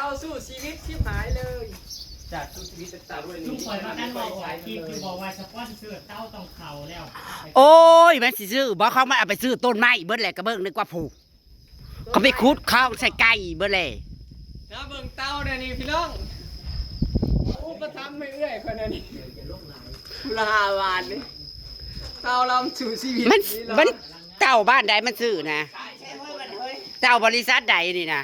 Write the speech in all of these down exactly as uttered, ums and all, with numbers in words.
เอาสู้ชีวิตชิบหายเลย จากสู้ชีวิตต่างๆด้วย ซุ นี่ มข่อยว่ากันเว้าออกคลิปอยู่บอกว่าสปอนเซอร์เต้าต้องเข้าแล้ว โอ้ย มันสิซื้อบ่ เขามันเอาไปซื้อต้นไม้เบิดแหละ กระเบื้องนึกว่าผูก เขาไปขุดคลองใส่ไก่เบิดเลย นะเบิ่งเต้าเนี่ยนี่พี่น้อง โอ้ประทับไม่เอื้อยคนนั้นนี่ละห้าบาทนี่ เต้าลำสู่ชีวิต มัน นี่เหรอ มันเต่าบ้านใดมันซื้อนะ เต่าบริษัทใดนี่นะ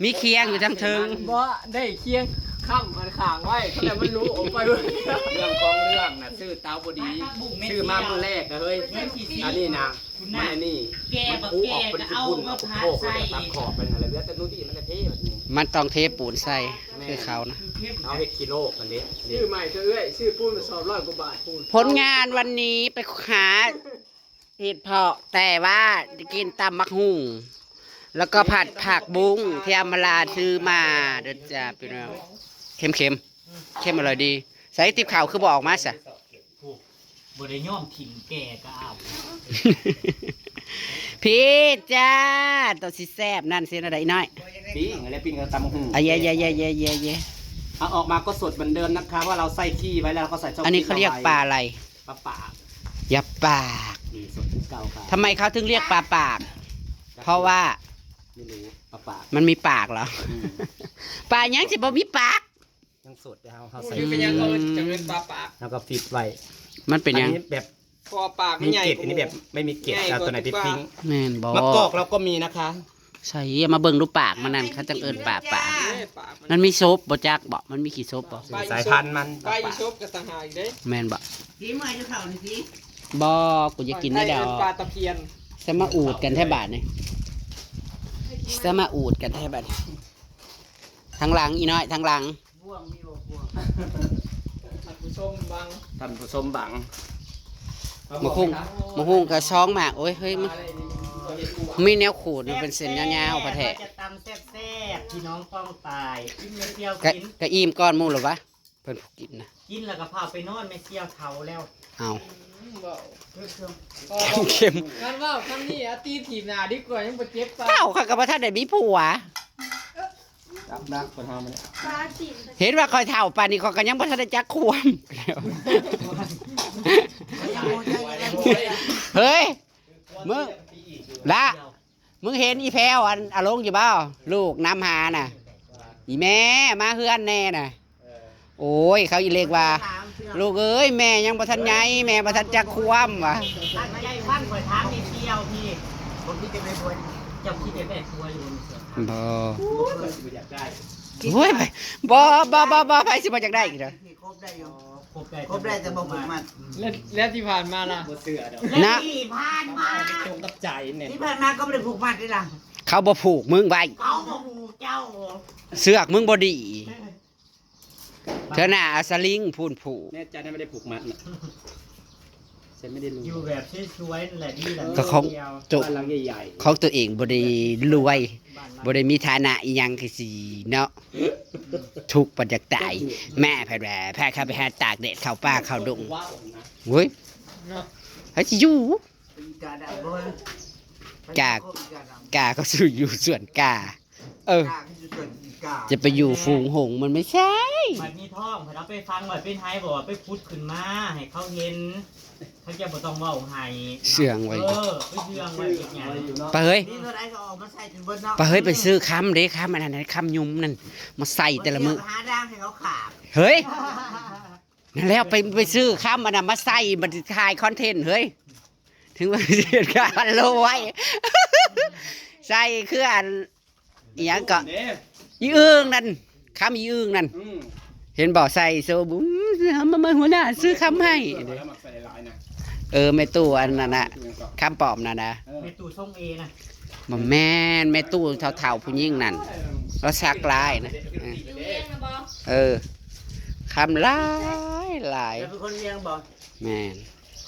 มีเคียงอยู่ทั้งเทิง บ่ได้เคียงค้ำมันขางไว้เขาเลยมันรู้ออกไปเว้ย เรื่องของเรื่องนะซื้อเต้าบดี ซื้อมามื้อแรกนะเฮ้ย อันนี้นะมันอันนี้ แก่ มัน บัก คู แก่ ออกเป็น ก็เอา ปูน มา เอา พา โคก ใส่ เลยตัดขอบเป็นอะไรเหลือแต่นู่นที่มันจะเทแบบนี้ มันต้องเทปูนใส่คือเขานะ เอาเห็ดกิโลกันดิ ซื้อใหม่เถอะเอ้ยซื้อปูนกระสอบร้อยกว่าบาทปูน ผลงานวันนี้ไปหาเห็ดเผาะแต่ว่ากินตำบักหุ่ง แล้วก็ผัดผักบุ้งที่อำมาลาซื้อมาเด้อจ้าพี่น้อง เค็มเค็มเค็มอร่อยดี ใส่ติบข่าวคือบอกมาสะ บ่ได้ย่อมถิ่มแก่ก็เอา พี่จ้าตัวสิแซบนั่นเสียอะไรน้อย ปิ้งอะไรปิ้งกับตำหู อ่ะเย่เย่เย่เย่เย่เย่ เอาออกมาก็สดเหมือนเดิมนะคะว่าเราใส่ขี้ไว้แล้วเราก็ใส่ซอส อันนี้เขาเรียกปลาอะไร ปลาปาก อย่าปาก นี่สดที่เก่าค่ะ ทำไมเขาถึงเรียกปลาปาก เพราะว่า ไม่รู้ปลาปาก มันมีปากเหรอ อืม ปลายังสิบ่มีปาก ยังสดไปเอาเขาใส่ คือเป็นยังเขาจะเป็นปลาปาก แล้วก็ฟิตไว้ มันเป็นยัง อันนี้แบบ คอปาก มี ไม่ใหญ่ เกล็ดอันนี้แบบไม่มีเกล็ด ใหญ่ เอาตัวไหน กว่า ไปปิ้ง แม่นบ่ มะกอกเราก็มีนะคะ ใส่เอามาเบิ่งดูปากมันนั่นเขาจังเอิ้นปลาปาก เอ้ยปากมัน มันมีศพบ่จักบ่มันมีขี้ศพบ่ สายพันธุ์มัน ใบอีซบกับต่างหากอีกเด้ แม่นบ่ สีเมื่อยจะเข่าหน่อยสิ บ่กูจะกินได้ดอก ปลาตะเพียน สมาอูดกันแท้บาดนี่สมาอูดกันแท้บาดนี่ทางหลังอีน้อยทางหลัง บ่วงมีบ่บ่วง ท่านผู้ชมบาง ท่านผู้ชมบัง มะฮุ่งมะฮุ่งกะซองหมากโอ้ยเฮ้ยมันมีแนวขูดมันเป็นเส้นยาวๆพะแท้ จะตำแซ่บๆพี่น้องป้องปายกินไม่เที่ยว กะ กิน กะอิ่มก่อนหมู่หรอวะเพิ่นผู้กินนะ กินแล้วก็พาไปนอนไม่เที่ยวเฒ่าแล้ว เอา บอก เค็ม งานว่าครั้งนี้อาตีถีบหนาดีกว่ายังไปเจ็บปาก เฒ่าเขาก็บ่ทันได้มีผัว จับนักคนทำเนี่ย เห็นว่าคอยเฒ่าปานนี้เขาก็ยังบ่ทันได้จักความเฮ้ยมึงละ มึงเห็นอีแพรวอันอารมณ์อยู่บ่ลูกน้ำหาน่ะ อีแม่มาเฮือนแน่น่ะ โอ้ยเขาอีเล็กว่า ลูกเอ้ยแม่ยังบ่ทันใหญ่แม่บ่ทันจักความว่ะ ท่านใหญ่ฟันข่อยถามนิดเดียวพี่ผมคิดจะได้ผัวเจ้าคิดจะได้ผัวอยู่บนเสือ บ่ อยากได้ โอ้ยไปบ่บ่บ่บ่ไปสิบ่จักได้อีกเด้อ ครบได้อยู่ ครบได้ ครบได้แต่บ่ผูกมัด แล้วแล้วที่ผ่านมาล่ะ บ่เสือดอก นะ ที่ผ่านมา ตรงกับใจเนี่ย ที่ผ่านมาก็ไม่ได้ผูกมัดด้วยล่ะ เขาบ่ผูกมึงไว้ เขาบ่ฮู้เจ้า เสือกมึงบ่ดีเธอหน้าเอาสลิงพูนผูก แน่ใจนะไม่ได้ผูกมัดนะฉันไม่ได้รู้ อยู่แบบสวยๆนั่นแหละดีแหละ ก็ของ เดียว ตัว บ้านหลังใหญ่ๆ ของตัวเองบ่ได้รวย บ้าน บ่ได้มีฐานะอีหยังคือสิเนาะทุกข์ปานอยากตายแม่แพทย์แพทย์เข้าไปหาตากแดดเข้าป่าเข้าดง ว้าวนะ เว้ย เนาะ ไผสิอยู่ อีกาดำบ่ กา อีกาดำ กาเขาสู่อยู่สวนกา เออ กาคือส่วนอีกา จะไปอยู่ฝูงหงส์มันไม่ใช่ บัดนี้ท้องเพิ่นเอาไปฟังไว้เป็นไห้บอกว่าไปพุดขึ้นมาให้เขาเห็นเขาจะบ่ต้องเว้าให้ เสื่องไว้ เออไปเสื่องไว้อีกอย่าง ไปเฮ้ย นี่ตัวใดก็ออกมาใส่จนเบิดเนาะ ไปเฮ้ยไปซื้อคำเด้คำอันนั้นคำยุ้มนั่นมาใส่แต่ละมื้อ หาด่างให้เขาขาบ เฮ้ย นั่นแล้วไปไปซื้อคำอันนั้นมาใส่มันถ่ายคอนเทนต์เฮ้ย ถึงว่าเสียการรวยใส่คืออันอีหยังก็ เด้ อีอึ่งนั่นคำอีอึ่งนั่น อืม เห็นบอกใส่โซบุ้มมามาหัวหน้าซื้อคำให้ แล้วมาใส่หลายๆนะ เออแม่ตู้อันนั้นนะคำปลอมนั่นนะ เออ แม่ตู้ทรงเอนะ บ่แม่นแม่ตู้เฒ่าๆผู้หญิงนั่นเราสักลายนะเออ อยู่เวียงนะบ่ เออคำหลายหลาย แล้วเป็นคนเวียงบ่ แม่น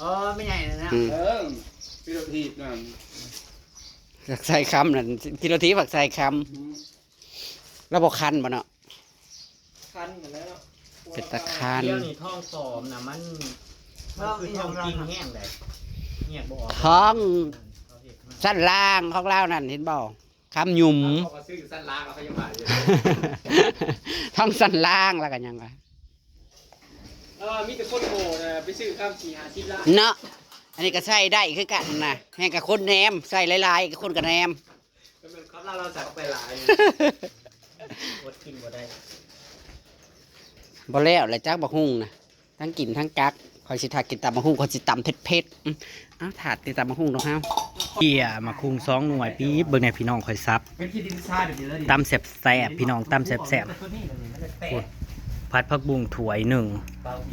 อ๋อไม่ใหญ่นะ อืม เออพี่รถถีบนั่น ผักใส่คำนั่นกิโลทีผักใส่คำ อืม แล้วบ่คันบ่เนาะ คันเหมือนแล้วเนาะ เป็นตะคัน เดี๋ยวนี้ท้องปลอมนะมันมันคือท้องจริงแห้งเลยเนี่ยบ่ออก ท้อง เขาเห็นมัน ชั้นล่างของเรานั่นเห็นบ่ คำหยุม เขาก็ซื้ออยู่สั้นล่างแล้วเขายังขายอยู่ ทั้งสั้นล่างแล้วกันยังวะ เออ มีแต่คนโง่นะ ไปซื้อข้ามสี่ห้าสิบล้าน เนาะ อันนี้ก็ใส่ได้คือกันนะ แห่งกับคนแหนม ใส่หลายๆกับคนกับแหนม ก็เป็นคำเล่าเราใส่เข้าไปหลาย อดกินบ่ได้ บ่แล้วแหละจักบักหุ่งนะ ทั้งกินทั้งกัก ข้อยสิถ่ากินตำบักหุ่ง ข้อยสิตำเผ็ดๆ อืม อ้าว ถ่าติดตำบักหุ่งดอกเฮา เกี่ยหมากฮุ่งสองหน่วยปี๊บ เบิ่งแหน่พี่น้อง ข้อยสับ เป็นขี้ดินทรายแบบนี้เลยดิ ตำแซ่บๆ พี่น้อง ตำแซ่บๆ ตัวนี้เลย มันจะแตก โอ้ย ผัดผักบุ้งถ้วยหนึ่ง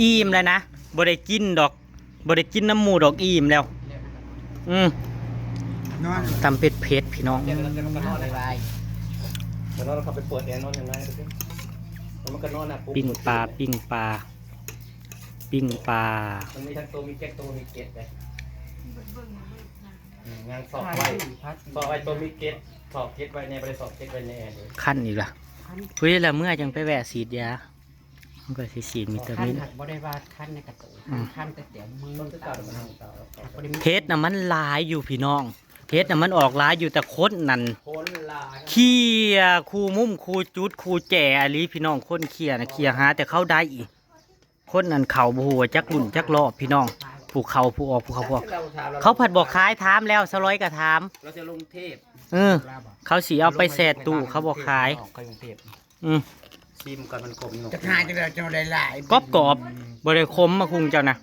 อิ่มแล้วนะ บ่ได้กินดอก บ่ได้กินน้ำหมูดอก อิ่มแล้ว อืม นอน ตำเผ็ดๆ พี่น้อง เดี๋ยวมันก็นอนได้ บาย เดี๋ยวเราเข้าไปเปิดแอร์นอนอย่างไร แล้วมันก็นอนนะปุ๊บ ปิ้งปลา ปิ้งปลา ปิ้งปลา มันมีทั้งตัวมีเก็ด ตัวมีเก็ดเลย อืม งานสอบไว้ สอบไว้ตัวมีเก็ด สอบเก็ดไว้เนี่ย บ่ได้สอบเก็ดไว้เนี่ย คันอีกล่ะ คัน เฮ้ย แล้วเมื่อจังไปแวะฉีดยา มันก็สิฉีดวิตามิน คันหักบ่ได้ว่าคันในกระตุก อืม คันแต่เสียมือ หักบ่ได้มี เห็ดน่ะมันหลายอยู่พี่น้อง เห็ดน่ะมันออกหลายอยู่ แต่คนนั่น คนหลาย เขี่ยคู่มุมคู่จุดคู่แจอีหลีพี่น้อง คนเขี่ยน่ะเขี่ยหาแต่เขาได้อีก คนนั่นเขาบ่ฮู้ว่าจักรุ่นจักรอบพี่น้อง ผู้เขาผู้ออก ผู้เขาผู้ออก เขาผัดบอกขาย ถามแล้ว สลอยก็ถาม เราจะลงเทพ เออ เขาสิเอาไปแช่ตู้ เขาบอกขาย เขาลงเทพ อืม ชิมก่อนมันขมหน่อย จะขายจะได้จะได้หลาย กรอบกรอบ บ่ได้ขมหมากฮุ่งเจ้านะ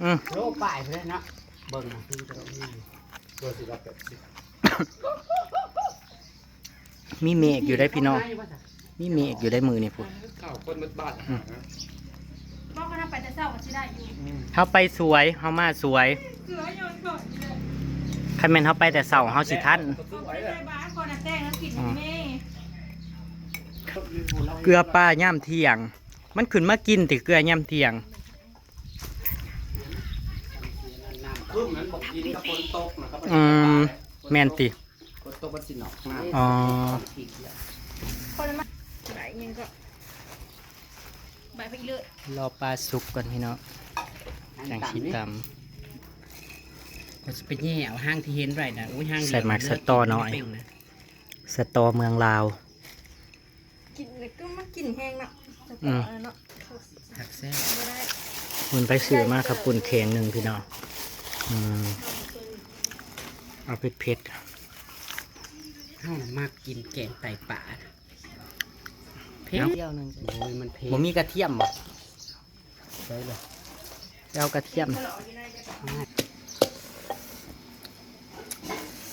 อืม โลปลายเพิ่นเนาะ เบิ่งนะ ตัวสิบแปดสิบ มีเมฆอยู่ได้พี่น้อง มีเมฆอยู่ได้มื้อนี่พุ้น ข้าวคนหมดบ้าน อืม บอกว่าถ้าไปแต่เช้าก็สิได้อยู่ เฮาไปสวย เฮามาสวย เสือโยนก่อนเลย คันแม่นเฮาไปแต่เช้า เฮาสิทัน เขาไปใส่บาตรก่อนนะ แต่งแล้วกิน อืม แม่ เกลือปลายามเที่ยง มันขึ้นมากินติเกลือยามเที่ยง ครึ่งนั้นบอกกินกับฝนตกนะครับ อืม แม่นติ ฝนตกมันสิหนอกมาก อ๋อ คนละมา ใบยังก็ ใบไปอีกเลย รอปลาสุกก่อนพี่น้อง จังสิตำ ก็สิไปแย่เอาห้างที่เห็นไว้นะ อุ้ย ห้างเดียว ใส่หมากสะตอหน่อย เป่งนะ สะตอเมืองลาว กินแล้วก็มันกินแห้งเนาะ อืม เนาะ ผักแซ่บ บ่ได้ มันไปซื้อมาครับ ปุ้นแข็งหนึ่งพี่น้อง อืม เอาเผ็ดๆ เฮาน่ะมักกินแกงไตปลา เผ็ด เนาะ เดียวหนึ่ง โอ้ย มันเผ็ด บ่มีกระเทียมบ่ ใช่เลย เอากระเทียม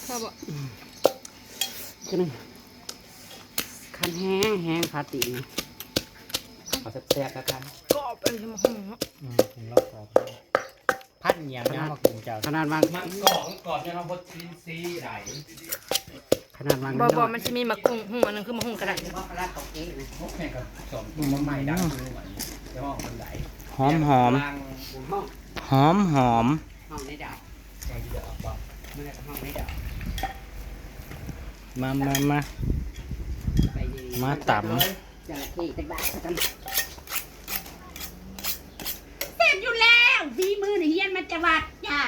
พอบ่ จังหนึ่ง คันแห้งแห้ง พาตีน เอาแซ่บๆ แล้วกัน กรอบเลย หมกฮุ่งเนาะ อืม กินแล้วกรอบ พัดเหนียวนะ มากินเจ้า ขนาดวาง มันกรอบ มันกรอบเนี่ย เราบดชิ้นซีไหน ขนาดวาง บ่ บ่ มันสิมีหมากฮุ่ง ฮุ่งอันนึงคือหมากฮุ่งกระดาษ ว่าขนาดตกเองนะ พวกแม่งก็สองตัวมาใหม่ดัง อืม คือหวาน จะห้องมันไหน หอมหอม ห้อง หอมหอม ห้องในดาว มันก็ห้องในดาว มา มา มา ไปดี มาตำ จระเข้เป็นบ้ากัน แซ่บอยู่แล้ว ฝีมือนี่เฮียนมาจากวัดจ้า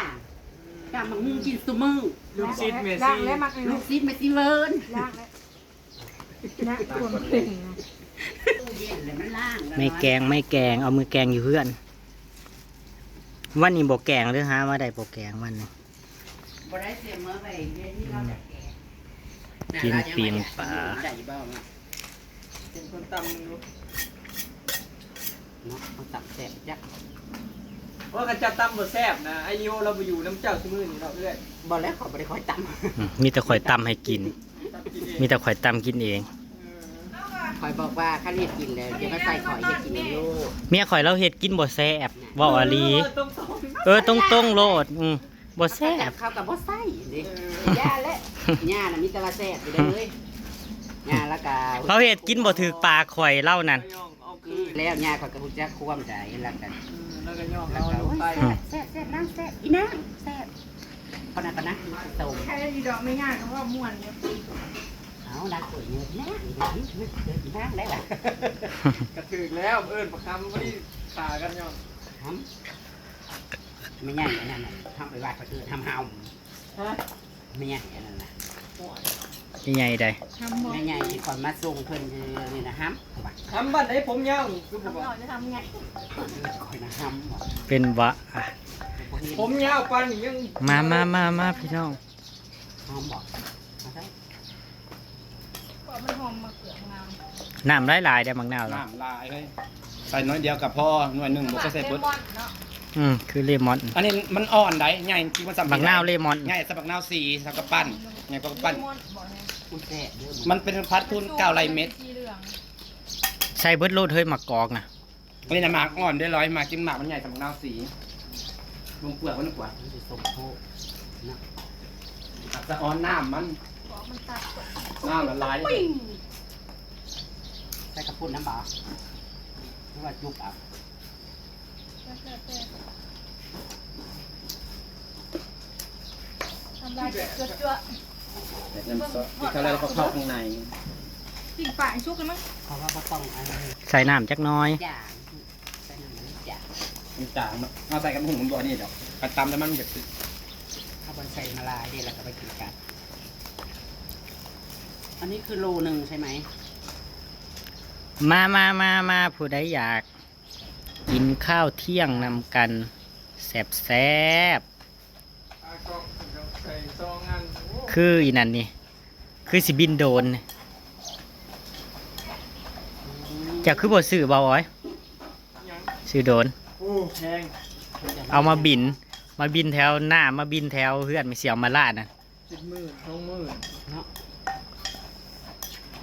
ตำบักหุ่งกินซุมื้อ ลูกศิษย์แม่ชี ล้างแล้วมัก ลูกศิษย์แม่ชีเวิร์น ล้างแล้ว นะ คนเก่งนะ ตู้เย็นเลยมันล้างแล้ว ไม่แกง ไม่แกง เอามือแกงอยู่เฮือน วันนี้บ่แกงเด้อ หามาได้บ่แกงวันนี้ บ่ได้เตรียมมาไว้เดี๋ยวนี้เราจะแกง กินปิ้งปลา ได้อยู่บ้างอะ เป็นคนตำมันรู้ เนาะ เขาตำแซ่บจัก เพราะเขาจะตำบ่แซ่บนะ ไอ้โยเราไปอยู่น้ำเจ้าซุมื้อนี่เนาะเอื้อย บ่แล้วเขาบ่ได้คอยตำ อืม มีแต่ข่อยตำให้กิน ตำกินเอง มีแต่ข่อยตำกินเอง เออ คอยบอกว่าคันเฮ็ดกินแล้วอย่ามาใส่ข่อย เฮ็ดกินเองโลด เมียข่อยเราเฮ็ดกินบ่แซ่บ เว้าอีหลี เออ ตรงๆ เออ ตรงๆ โลด อืม บ่แซ่บ เขาก็บ่ใส่เด้ เออ ย่าและ ย่าน่ะมีแต่ว่าแซ่บอยู่เด้อเฮ้ย ย่าแล้วก็ เขาเฮ็ดกินบ่ถืกปากข่อยเล่านั่น แล้วย่าเขาก็ฮู้จักความใดแล้วกัน อืม แล้วก็ย่องเอาลงไป อืม แซ่บแซ่บนางแซ่บ อีนางแซ่บ เขานั่นก็นะ โต ใครดีดอกไม่ง่ายก็ว่าม่วนเนี่ย เอาละสวยเยอะนะ อีนางได้ละ กระถืกแล้ว เอิ้นประคำบ่ได้ขากันย่อง ทำ ไม่ง่ายอันนั้นน่ะ ทำไปว่าเขาเอิ้นทำเฮา ฮะ ไม่ง่ายอันนั้นน่ะ โอ้ย ใหญ่ๆได้ ทำหมด ใหญ่ๆที่ก่อนมาส่งเพิ่นคือนี่นะฮัม ทำบ้านไหนผมยาวคือบอก ทำหน่ ว่า อยจะทำไง คอยนะฮัมบอก เป็นวะอ่ะ ผมยาวปานนี้ยัง มามามามาพี่น้อง ฮัมบอกมาใช่ ก็มันหอมมาเกลืองาม น้ำหลายๆได้บางนาวเนาะ น้ำลายเฮ้ยใส่น้อยเดียวกับพ่อหน่วยหนึ่งบอกก็ใส่เบิด เลมอนเนาะ อืมคือเลมอน อันนี้มันอ่อนได้ใหญ่จริงมันสำ บางนาวเลมอน ใหญ่สำบักนาวสีสำกระปั้นใหญ่กว่ากระปั้น เลมอนบอกไง มันแซ่บเด้อ มันเป็นพัดทุนเก้าไรเม็ด สีเหลือง ใส่เบิดโลดเฮ้ยหมากกอกนะ อันนี้นะหมากอ่อนได้ร้อยหมากจริงหมากมันใหญ่สำบักนาวสีลงเปลือกมันกว่า มันจะสมโพกนะ อักษะออนน้ำมัน บอกมันตัด น้ำละลาย ใส่กระปุกน้ำบ่าหรือว่าจุกเอา ทำลายจุ๊บจุ๊บ เดี๋ยวน้ำซอสที่เขาแล้วก็เข้าข้างใน ปิ่งปากชุกเลยมั้ง เพราะว่าก็ต้องอันนี้ ใส่น้ำจักหน้อย อย่างใส่น้ำมันอย่าง มันจางเนาะเอาใส่กับหุงมันบ่นี่เดี๋ยวไปตำแล้วมันจะ เอาไปใส่มาลายเดี๋ยวเราก็ไปกินกัน อันนี้คือโลหนึ่งใช่ไหม มามามามาผู้ใดอยาก กินข้าวเที่ยงนำกันแซบแซบ อากอกใส่ซองงานโอ้ คืออีนั่นนี่ คือสิบินโดรนนี่เจ้าคือบ่ซื้อบ่ออย ยัง ซื้อโดรน โอ้แพง เอามาบิน มาบินแถวหน้ามาบินแถวเฮือนไม่เสียวมาล่านะ สิบหมื่นสองหมื่น เนาะ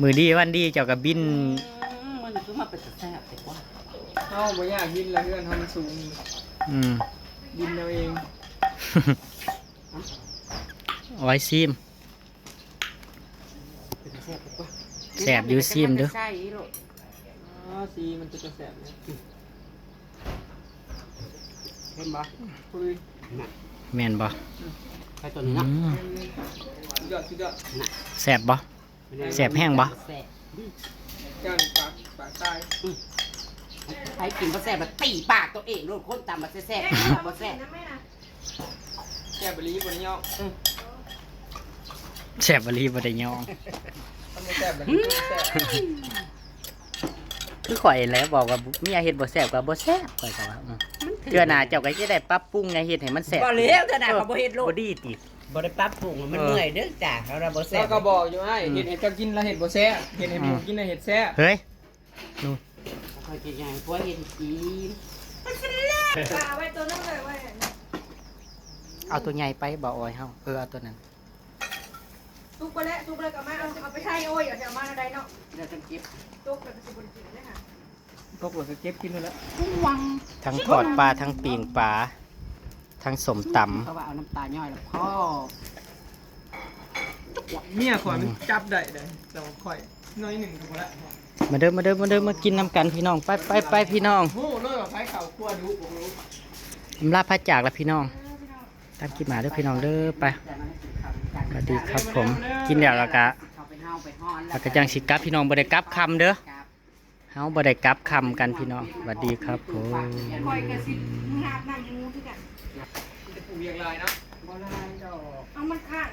มือดีวันดีเจ้าก็บิน อืมมันคือมาเป็นแซ่บแต่ว่า เฮาบ่อยากบินละเฮือนเฮามันสูง อืม บินเอาเอง ออยซีม เป็นแซ่บแต่ว่า แซ่บอยู่ซีมเด้อ ใช่ลูก อ๋อสีมันจะแซ่บเนี่ย เห็นบ่ คุย น่ะ แม่นบ่ ใช่ตัวนี้เนาะ อืม สุดยอดสุดยอด แซ่บบ่ แซ่บแห้งบ่ แซ่บ เจ้าปากปากตาย ใครกินก็แซ่บแบบตีปากตัวเองโดนคนตำมาแซ่บๆกินบ่แซ่บ แซ่บอีหลีบ่ได้ยอก แซ่บอีหลีบ่ได้ยอง มันบ่แซ่บแบบนี้มันแซ่บ คือข่อยแล้วบอกว่าเมียเฮ็ดบ่แซ่บก็บ่แซ่บข่อยก็ว่าอืมเทื่อหน้าเจ้าก็จะได้ปรับปรุงไงเฮ็ดให้มันแซ่บ บ่แล้วเทื่อหน้าเขาบ่เฮ็ดโลด บ่ดีติ บ่ได้ปรับปรุงมันเมื่อยเด้อจ้ะเขาเราบ่แซ่ แล้ บ วก็บอกอยู่ให้เฮ็ดให้เจ้ากินแล้วเฮ็ดบ่แซ่บเฮ็ดให้หมู่กินแล้วเฮ็ดแซ่บ เฮ้ย เขาเคยกินยังพวกเฮ็ดกิน ปลาไว้ตัวนึงเลยไว้ เอาตัวใหญ่ไปบ่ออยเฮาเออเอาตัวนั้น ซุกไปแล้วซุกเลยกับมาเอาเอาไปใส่โอ้ยเดี๋ยวจะเอามาอะไรเนาะ เดี๋ยวจะเก็บ ซุกแล้วก็สิบนกินเลยค่ะ ตกหลดก็เก็บกินนั่นแหละ ห่วง ทั้งทอดปลาทั้งปิ้งปลาทั้งส้มตำ เขาว่าเอาน้ำตาย่อยแล้วพ่อ เมียข่อยมันจับได้เลยแต่ว่าข่อยน้อยหนึ่งก็บ่ได้ มาเด้อมาเด้อมาเด้อมากินนำกันพี่น้องไปไปไปพี่น้อง โอ้เลยว่าไผเข้าครัวดุบ่รู้ อำลาพระจากแล้วพี่น้องตามกินมาเด้อพี่น้องเด้อไปสวัสดีครับผมกินแล้วแล้วก็ เขาไปเฮาไปฮ้อน แล้วก็จังสิกลับพี่น้องบ่ได้กลับค่ำเด้อเฮาบ่ได้กลับค่ำกันพี่น้องสวัสดีครับผม คอยกระสิบหาบน้ำมูคือกัน จะปลูกอย่างไรเนาะ บ่ได้ดอก เอามันข้าง